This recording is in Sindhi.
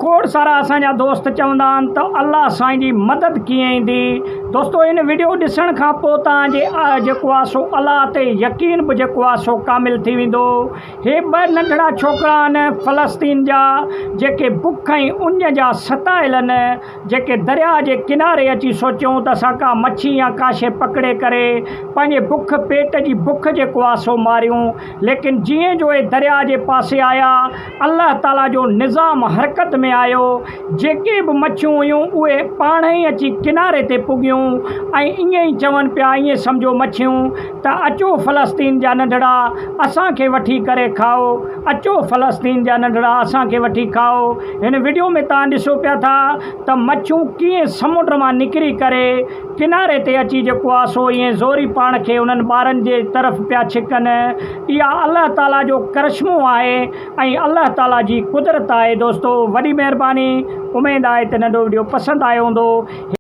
کوڙ سارا اسان جا دوست چوندا آهن ته الله سائين جي مدد ڪيئن ايندي دوستو ان وڊيو ڏسڻ کان پوء توهان جي جيڪو آهي سو الله تي يقين به جيڪو آهي سو ڪامل ٿي ويندو هي ٻه ننڍڙا ڇوڪرا آهن فلسطين جا جيڪي بک ۽ اڃ جا ستايل آهن جيڪي درياء جي ڪناري اچي سوچيون ته اسان ڪا مڇي يا ڪا شيء پڪڙي ڪري پنهنجي بک پيٽ جي بک جيڪو آهي سو ماريون ليڪن جيئن جو اهي درياء جي پاسي آيا، الله تعاليٰ جو نظام حرڪت ۾ آيو، جيڪي به مڇيون هيون اهي پاڻهئي اچي ڪناري تي پڳيون ۽ ائين ئي چون پيا ائين سمجهو مڇيون ته اچو فلسطين جا ننڍڙا اسان کي وٺي ڪري کائو، اچو فلسطين جا ننڍڙا اسان کي وٺي کائو. هن وڊيو ۾ توهان ڏسو پيا ٿا ته مڇيون ڪيئن سمنڊ مان نڪري ڪري ڪناري تي اچي جيڪو آ سو ائين زوري پاڻ کي انهن ٻارن جي طرف پيا ڇڪن. اها الله تعالي جو ڪرشمو آهي ۽ الله تعالي جي قدرت آهي دوستو وڏي مهرباني اميد آهي ته ننڍو وڊيو پسند آيو هوندو.